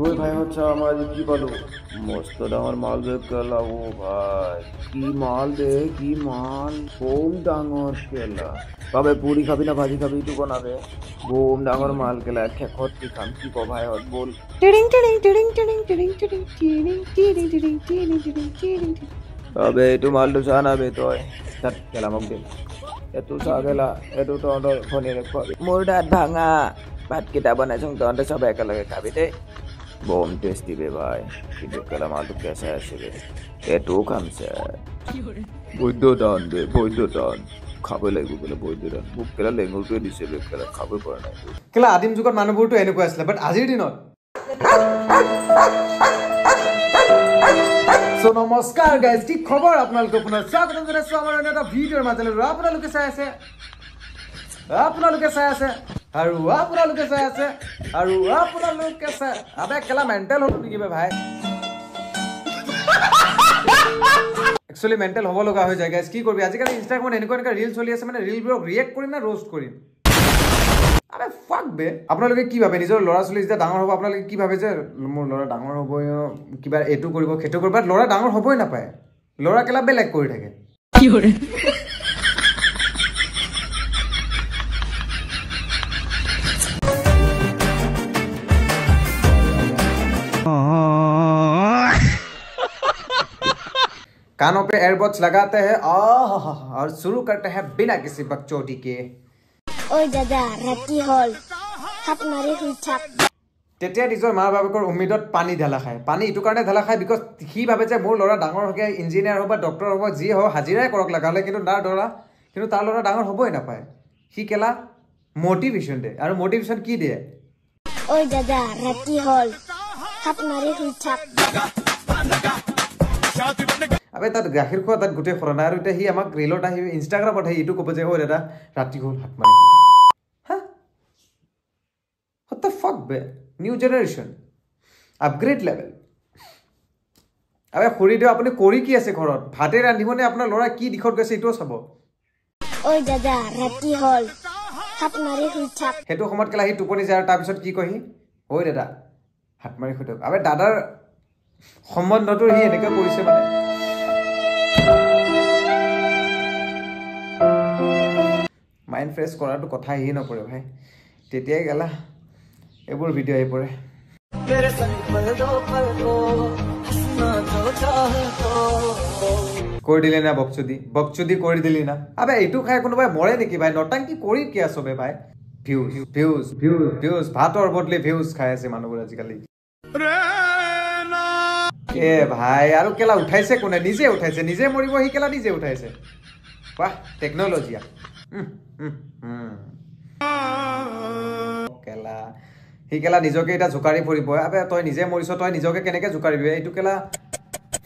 ওই ভাই হচ্ছে আমাৰ আজি কি পালো মস্ত ডাঙৰ মাল বে কেলা। ও ভাই কি মাল বে, কি মাল, বোম ডাঙৰ কেলা। বাবে পুৰি খাবি না ভাজি খাবি এইটো বনাবে। বোম ডাঙৰ মাল কেলা, শেষত কি খাম কি ক ভাই হত বল। টিডিং টিডিং টিডিং টিডিং টিডিং টিডিং টিডিং টিডিং টিডিং টিডিং টিডিং টিডিং। আবে এইটো মালটো চা না বে তই, তাত কেলা মোক দে। এইটো চা কেলা, এইটো তহঁতৰ ভনীয়েৰে খোৱাবি। মোৰ দাঁত ভাঙা ভাতকেইটা বনাইছোং, তহঁতে চবে একেলগে খাবি দেই। বম টেস্টি বে ভাই, কিন্তু কেলা মালটো কেঁচা আছে বে। এইটোও খাম স্যাৰ। বৈদ্য দান বে, বৈদ্য দান খাবই লাগিব কেলা। বৈদ্য দান মোক কেলা লেঙুৰটোৱে দিছে বে কেলা, খাবই পৰা নাই কেলা। আদিম যুগত মানুহবোৰতো এনেকুৱা আছিলে, বাট আজিৰ দিনত। চ' নমস্কাৰ গাইজ, কি খবৰ আপোনালোকে? পুনৰ স্বাগতম জনাইছোঁ আমাৰ অন্য এটা ভিডিঅ'ৰ মাজলৈ। আপোনালোকে চাই আছে, আপোনালোকে চাই আছে আৰু আপোনালোকে চাই আছে আৰু আপোনালোকে চাই। আবে কেলা মেণ্টেল হ'ল নেকি বে ভাই? একচুৱেলি মেণ্টেল হ'ব লগা হৈ যায় গাইজ, কি কৰিবি। আজিকালি ইনষ্টাগ্ৰামত এনেকুৱা এনেকুৱা ৰিল চলি আছে, মানে ৰিলবোৰক ৰিয়েক্ট কৰিম না ৰ'ষ্ট কৰিম? আৰে ফাক বে। আপোনালোকে কি ভাবে নিজৰ ল'ৰা ছোৱালী যেতিয়া ডাঙৰ হ'ব, আপোনালোকে কি ভাবে যে মোৰ ল'ৰা ডাঙৰ হ'ব কিবা এইটো কৰিব সেইটো কৰিব? বাট ল'ৰা ডাঙৰ হ'বই নাপায়, ল'ৰা কেলা বেলেগ কৰি থাকে। कानों पे एयरबड्स लगाते हैं आह और शुरू करते हैं बिना किसी बकचोदी के। ওই দাদা ৰাতি হ'ল, হাত মাৰি শুই থাক। তেতিয়া নিজৰ মা বাপেকৰ উম্মিদত পানী ঢালা খায়। পানী এইটো কাৰণে ঢালা খায় because সি ভাবে যে মোৰ ল'ৰা ডাঙৰ হৈ ইঞ্জিনিয়াৰ হ'ব বা ডক্টৰ হ'ব, যি হ'ব হাজিৰাই কৰক লগা হ'লে, কিন্তু তাৰ ল'ৰা ডাঙৰ হ'বই নাপায়। সি কেলা মটিভেশ্যন দিয়ে, আৰু মটিভেশ্যন কি দিয়ে? ওই দাদা ৰাতি হ'ল, হাত মাৰি শুই থাক। আবে তাত গাখীৰ খোৱা তাত গোটেই খৰা নাই। আৰু এতিয়া সি আমাক ৰিলত আহি ইনষ্টাগ্ৰামত আহি এইটো ক'ব যে ঐ দাদা ৰাতি হ'ল, হাত মাৰি শুই থাক। হা, what the fuck be, new generation upgrade level. আবে খুৰীদেউ আপুনি কৰি কি আছে ঘৰত? ভাতে ৰান্ধিবনে আপোনাৰ ল'ৰা কি দিশত গৈছে এইটোও চাব। ওই দাদা ৰাতি হ'ল, হাত মাৰি শুই থাক। সেইটো সময়ত কেলা সি টোপনি যায় আৰু তাৰপিছত কি কয় সি? ঐ দাদা হাত মাৰি শুই থাক। আবে দাদাৰ সম্বন্ধটো সি এনেকৈ কৰিছে মানে। মাইণ্ড ফ্ৰেছ কৰাটো কথা আহি নপৰে ভাই, তেতিয়াই গেলা এইবোৰ ভিডিঅ' আহি পৰে। কৰি দিলি না বকচুদি, বকচুদি কৰি দিলি না। আবে এইটো খাই কোনোবাই মৰে নেকি ভাই? নটাংকি কৰি কি আছ বে ভাই? ভিউজ ভিউজ ভিউজ ভিউজ, ভাতৰ বদলি ভিউজ খাই আছে মানুহবোৰ আজিকালি। এ ভাই আৰু কেলা উঠাইছে কোনে? নিজে উঠাইছে, নিজে মৰিব সি কেলা নিজে উঠাইছে। বাহ টেকনলজিয়া কেলা। সি কেলা নিজকে এতিয়া জোকাৰি ফুৰিব। আবে তই নিজে মৰিছ, তই নিজকে কেনেকে জোকাৰিবি? এইটো কেলা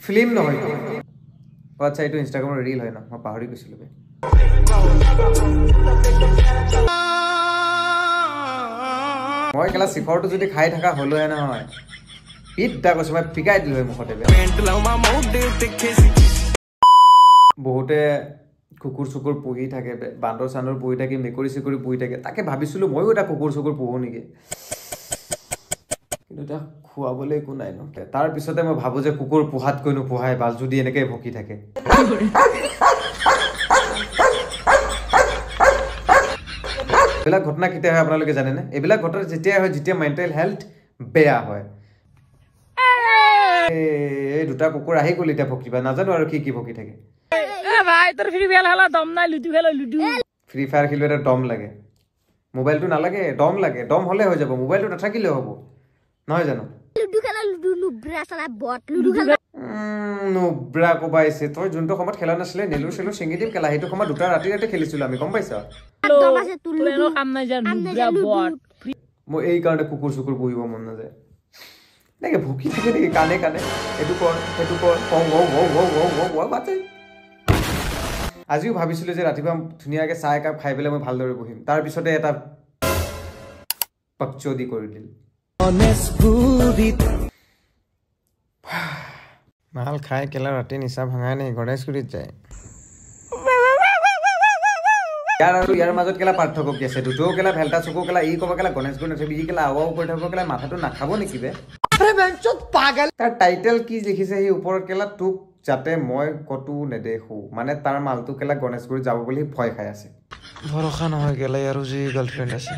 ফিল্ম নহয়। আচ্ছা এইটো ইনষ্টাগ্ৰামৰ ৰিল হয় ন, মই পাহৰি গৈছিলো বে। মই কেলা শিখৰটো যদি খাই থকা হ'লোহে নহয়, পিত দা কৈছো মই পিকাই দিলো হয় মুখতে। বহুতে কুকুৰ চুকুৰ পুহি থাকে, বান্দৰ চান্দৰ পুহি থাকে, মেকুৰী চেকুৰী পুহি থাকে। তাকে ভাবিছিলোঁ ময়ো এটা কুকুৰ চুকুৰ পুহো নেকি, কিন্তু এতিয়া খুৱাবলৈ একো নাই ন। তাৰপিছতে মই ভাবোঁ যে কুকুৰ পোহাতকৈ নোপোহাই ভাল, যদি এনেকৈ ভকি থাকে। এইবিলাক ঘটনা কেতিয়া হয় আপোনালোকে জানেনে? এইবিলাক ঘটনা যেতিয়াই হয় যেতিয়া মেণ্টেল হেল্থ বেয়া হয়। এই দুটা কুকুৰ আহি গ'ল এতিয়া ভকিবা, নাজানো আৰু কি কি ভকি থাকে। ফ্ৰী ফায়াৰ খেলিব এটা দম লাগে, মোবাইলটো নালাগে, দম লাগে। দম হ'লে হৈ যাব, মোবাইলটো নাথাকিলেও হ'ব নহয় জানো? নুব্ৰা কোবাইছে। তই যোনটো সময়ত খেলা নাছিলে নেলু চেলু ছিঙি দিম খেলা, সেইটো সময়ত দুটা ৰাতি ৰাতি খেলিছিলো আমি, গম পাইছ? মোৰ এই কাৰণে কুকুৰ চুকুৰ পুহিব মন নাযায়। এনেকে ভুকি থাকে নেকি কাণে কাণে, এইটো কৰ সেইটো কৰ, বাতে। আজিও ভাবিছিলোঁ যে ৰাতিপুৱা ধুনীয়াকৈ চাহ একাপ খাই পেলাই মই ভালদৰে বহিম, তাৰপিছতে এটা পকচদি কৰি দিল। মাল খাই কেলা ৰাতি নিচা ভাঙাই নাই, গণেশগুৰিত যায়। ইয়াৰ আৰু ইয়াৰ মাজত কেলা পাৰ্থক্য কি আছে? দুটোও কেলা ভেল্টা চকু কেলা, ই ক'ব কেলা গণেশগুৰি নাথাকিবি, ই কেলা আও আও কৰি থাকিব কেলা, মাথাটো নাখাব নেকি বে? পাগল। তাৰ টাইটেল কি লিখিছে সি ওপৰত কেলা, তোক যাতে মই ক'তো নেদেখো। মানে তাৰ মালটো কেলা গণেশগুৰিত যাব বুলি ভয় খাই আছে। ভৰসা নহয় কেলা, ইয়াৰো যি গাৰ্লফ্ৰেণ্ড আছে।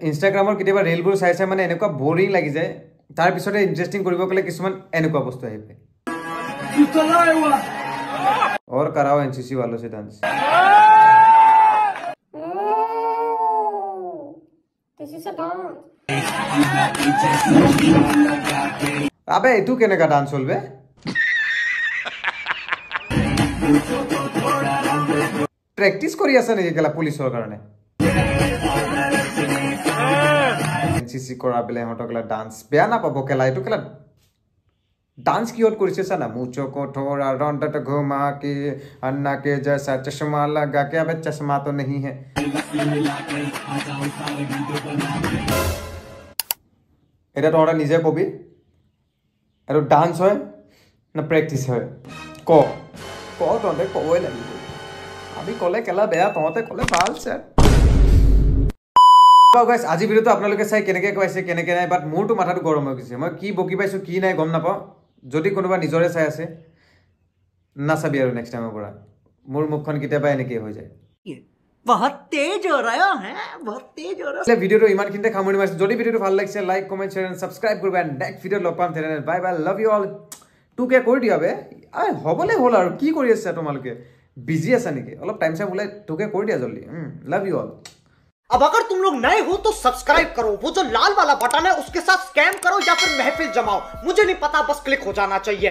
ইনষ্টাগ্ৰামৰ কেতিয়াবা ৰিলবোৰ চাই চাই মানে এনেকুৱা বৰিং লাগি যায়, তাৰপিছতে ইণ্টাৰেষ্টিং কৰিব গ'লে কিছুমান এনেকুৱা বস্তু আহি পৰে। और कराओ एनसीसी वालों से डांस। अबे तू केनेका डांस होल बे? প্ৰেক্টিচ কৰি আছে নেকি কেলা পুলিচৰ কাৰণে? এনচিচি কৰা বোলে ইহঁতক কেলা ডান্স বেয়া নাপাব কেলা। এইটো কেলা डांस किहोत কৰিছে চানা, মুচো কো থোড়া ৰণ্ডত ঘুমা के अन्ना के जैसा चश्मा लगा के। अबे चश्मा तो नहीं है। এটা তহঁতে নিজে কবি, এইটো ডান্স হয় না প্ৰেক্টিচ হয়? ক ক, তহঁতে ক'বই লাগিব। আমি ক'লে কেলা বেয়া, তহঁতে ক'লে ভাল। স্যাৰ গাইছ, আজি ভিডিঅ'টো আপোনালোকে চাই কেনেকৈ পাইছে কেনেকৈ নাই, বাট মোৰতো মাথাটো গৰম হৈ গৈছে। মই কি বকি পাইছোঁ কি নাই গম নাপাওঁ। যদি কোনোবা নিজৰে চাই আছে, নাচাবি আৰু নেক্সট টাইমৰ পৰা। মোৰ মুখখন কেতিয়াবা এনেকেই হৈ যায়। বহুত তেজ हो रहा है, বহুত তেজ हो रहा। ভিডিঅ'টো ইমানখিনিতে সামৰণি মাৰিছোঁ। যদি ভিডিঅ'টো ভাল লাগিছে like comment share and subscribe কৰিবা। নেক্সট ভিডিঅ'ত লগ পাম তেনেহ'লে। Bye bye, love you all. 2K কৰি দিয়া বে, হ'বলৈ হ'ল আৰু কি কৰি আছা তোমালোকে? বিজি আছা নেকি? অলপ টাইম চাইম ওলাই 2K কৰি দিয়া জল্দি। Love you all. अब अगर तुम लोग नए हो तो सब्सक्राइब करो, वो जो लाल वाला बटन है उसके साथ स्कैम करो या फिर महफिल जमाओ, मुझे नहीं पता, बस क्लिक हो जाना चाहिए।